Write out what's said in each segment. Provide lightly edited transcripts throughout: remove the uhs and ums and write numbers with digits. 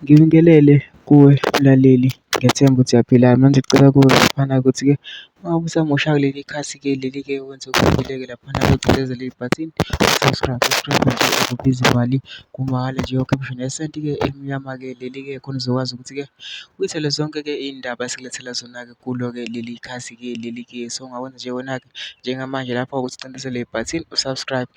Ngibingelele kuwe mlaleli, ngiyethemba ukuthi uyaphila. Manje ngicela kuwe laphana ukuthi-ke uma ngabe usamusha kuleli khasi-ke leli-ke wenze okujwayeleke laphana ucindezele ibhathini u-subscribe, subscribe nje akubizi mali kumahhala nje awukhiphi ngisho nesenti-ke elimnyama-ke leli-ke khona uzokwazi ukuthi-ke uy'thole zonke-ke iy'ndaba esikulethela zona-ke kulo-ke leli khasi-ke leli-ke. So, ongakwenza nje wena-ke njengamanje lapho ukuthi ucindezele ibhathini u-subscribe .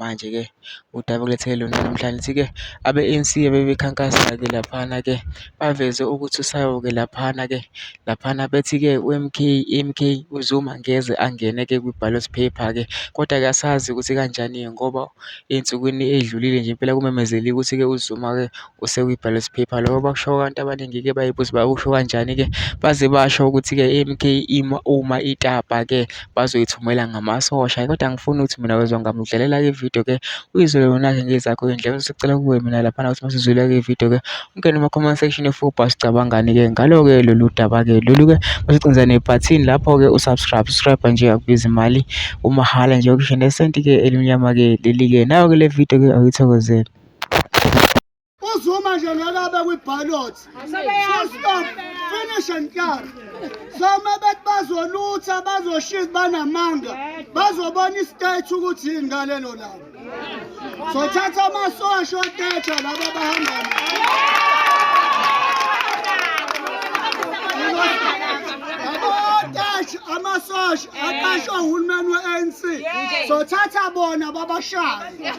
Manje-ke udaba engilethele lona namhlanje lithi-ke abe-ANC abebekhankasa-ke laphana-ke baveze ukuthi ke laphana-ke laphana bethi-ke u-M_K i-M_K uZuma ngeze angene-ke kwi-ballot paper-ke. Kodwa-ke asazi ukuthi kanjani-ke ngoba ey'nsukwini ey'dlulile nje impela kumemezeliwe ukuthi-ke uZuma-ke usekwi-ballot paper. Lokho bakusho abantu abaningi-ke bay'buza bakusho kanjani-ke baze basho ukuthi-ke i-M_K ima uma itapa-ke bazoyithumela ngamasosha. Kodwa angifuni ukuthi mina wezwa ngami udlalela-ke ividiyo-ke uyizwele wena-ke ngezakho iy'ndlebe. Sicela kuwe mina laphana ukuthi masuzwile-ke ividiyo-ke ungene kuma-comment section ufike ucabangani-ke ngalo-ke lolu daba-ke lolu-ke bese nebhathini lapho-ke u-subscribe, subscribe nje akubizi imali umahhala nje okusho nesenti-ke elimnyama-ke leli-ke. Nayo-ke le vidiyo-ke awuyithokozele. UZuma nje ngeke abe kwi-ballot. Full stop. Finish and clear. So uma bethi bazolutha bazoshisa banamanga bazobona istate ukuthi yini ngalelo langa. Sothatha amasosha otetsha laba abahamba Abotesh amasosha aqashwa uhulumeni we-ANC. Sothatha bona babashaye.